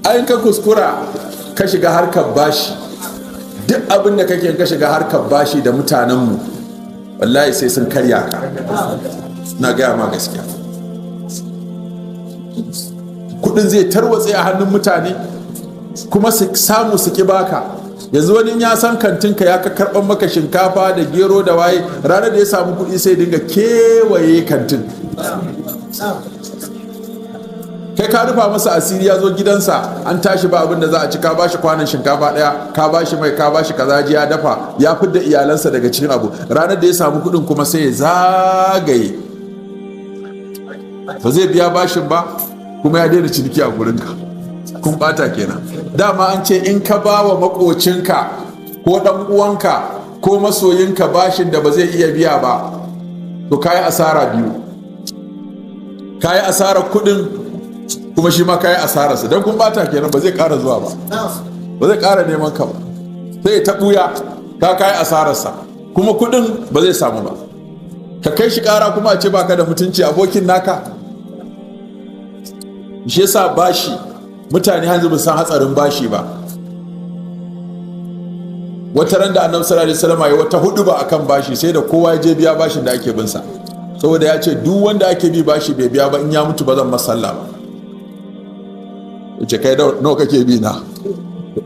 Ai ka kuskura ka shiga harkar bashi, duk abin da kake ka shiga harkar bashi da mutanenmu, wallahi sai sun karya ka. Na gaya ma gaskiya, kudin zai tarwatse a hannun mutane kuma su samu su ki baka. Yanzu wani ya san kantinka, ya ka karɓar maka shinkafa da gero da waye, ranar da ya samu kuɗi sai dinga kewaye kantin. Kai ka rufa masa asiri, ya zo gidansa an tashi ba abin da za a ci, ka bashi kwanan shinkafa ɗaya, ka bashi mai, ka bashi kaza, ya dafa ya fidda iyalansa daga cikin abu. Ranar da ya samu kuɗin kuma sai ya zagaye, ba zai biya bashin ba, kuma ya daina ciniki a gurinka. Kun bata kenan. Dama an ce in ka ba wa makocinka ko dan uwanka ko masoyinka bashin da ba zai iya biya ba, to kayi asara biyu: kayi asarar kudin, kuma shi ma kayi asararsa, don kun bata kenan. Ba zai kara zuwa ba, ba zai kara neman ka ba, sai ta buya ka kayi asararsa, kuma kudin ba zai samu ba. Ka kai shi kara kuma a ce baka da mutunci, abokin naka. Shi yasa bashi, mutane hanzu ba san hatsarin bashi ba. Wata ran da Annabi sallallahu alaihi wasallam ya wata hudu ba akan bashi, sai da kowa ya je biya bashin da ake bin sa, saboda ya ce duk wanda ake bi bashi bai biya ba, in ya mutu ba zan masalla ba. Yace, "Kai, nawa kake bi na?"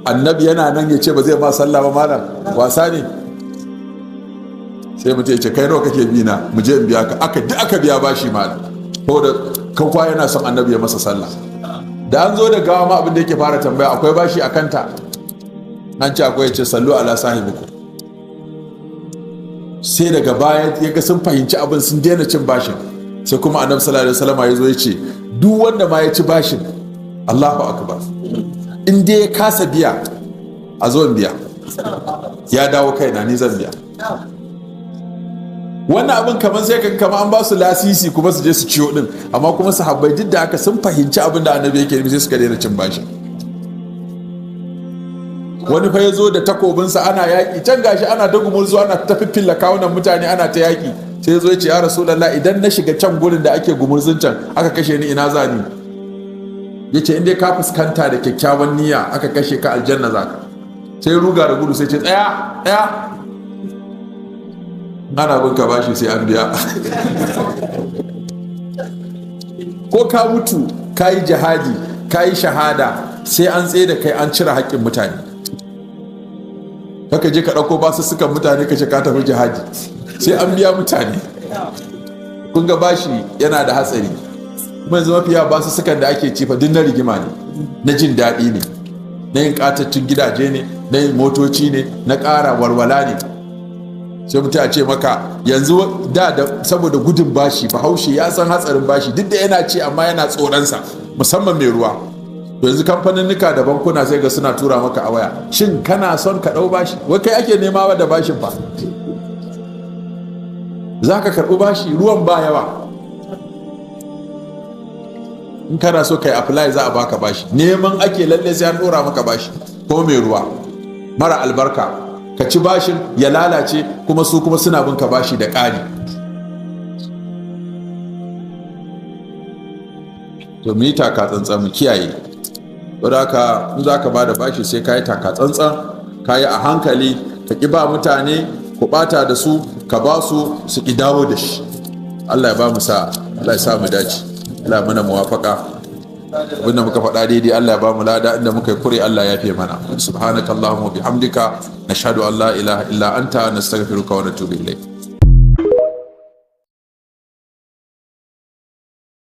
Annabi yana nan ya ce ba zai ma sallah ba? Malam, wasa ne? Sai mutum ya ce, "Kai, nawa kake bi na? Mu je in biya ka." Aka duk aka biya bashi, malam, saboda kankwa yana son Annabi ya masa sallah. Da an zo da gawa ma, abin da yake fara tambaya, "Akwai bashi a kanta?" An ce akwai, ya ce, "Sallu ala sahibikum." Sai daga baya ya ga sun fahimci abin, sun daina cin bashin. Sai kuma Annabi sallallahu alaihi wasallam ya zo ya ce duk wanda ma ya ci bashin, Allahu akbar, in dai ya kasa biya, a zo in biya, ya dawo kaina, ni zan biya. Wannan abin kamar sai kan kama an ba su lasisi kuma su je su ciyo din. Amma kuma sahabbai duk da haka sun fahimci abin da Annabi yake nufi, sai suka daina cin bashin. Wani fa ya zo da takobinsa, ana yaƙi can, gashi ana ta gumurzu, ana ta fiffilla kawunan mutane, ana ta yaƙi. Sai ya zo ya ce, "Ya Rasulallah, idan na shiga can gurin da ake gumurzun can aka kashe ni, ina za ni?" Ya ce, "In dai ka fuskanta da kyakkyawan niyya aka kashe ka, aljanna za ka." Sai ruga da gudu, sai ce, "Tsaya, tsaya, ana bin ka bashi, sai an biya." Ko ka mutu ka yi jihadi, ka yi shahada, sai an tsaye da kai an cire haƙƙin mutane. Kaka je ka ɗauko basussukan mutane ka ce ka tafi jihadi, sai an biya mutane. Kun ga bashi yana da hatsari. Kuma yanzu mafiya basussukan da ake ci fa duk na rigima ne, na jin daɗi ne, na yin ƙatattun gidaje ne, na yin motoci ne, na ƙara walwala ne. Sai mutum a ce maka yanzu da saboda gudun bashi, Bahaushe ya san hatsarin bashi, duk da yana ci amma yana tsoronsa, musamman mai ruwa. Yanzu kamfaninnika da bankuna sai ga suna tura maka a waya, "Shin kana son ka ɗau bashi?" Wai kai ake nema da bashin fa. Za ka karɓi bashi, ruwan ba yawa, in kana so kai apply za a baka bashi. Neman ake lalle sai an ɗora maka bashi ko mai ruwa mara albarka, ka ci bashin ya lalace, kuma su kuma suna bin ka bashi da ƙari. To mu yi taka tsantsan, mu kiyaye. Saboda haka in za ka ba da bashi sai ka yi taka tsantsan, ka yi a hankali, ka ƙi ba mutane ku ɓata da su, ka ba su su ƙi dawo da shi. Allah ya ba mu sa'a, Allah ya sa mu dace, Allah ya mana muwafaka. Abinda muka faɗa daidai, Allah ya ba mu lada. Inda muka yi kure, Allah ya fiye mana. Subhanakallahumma bihamdika, nashhadu an la ilaha illa anta, nastaghfiruka wa natubu ilayk.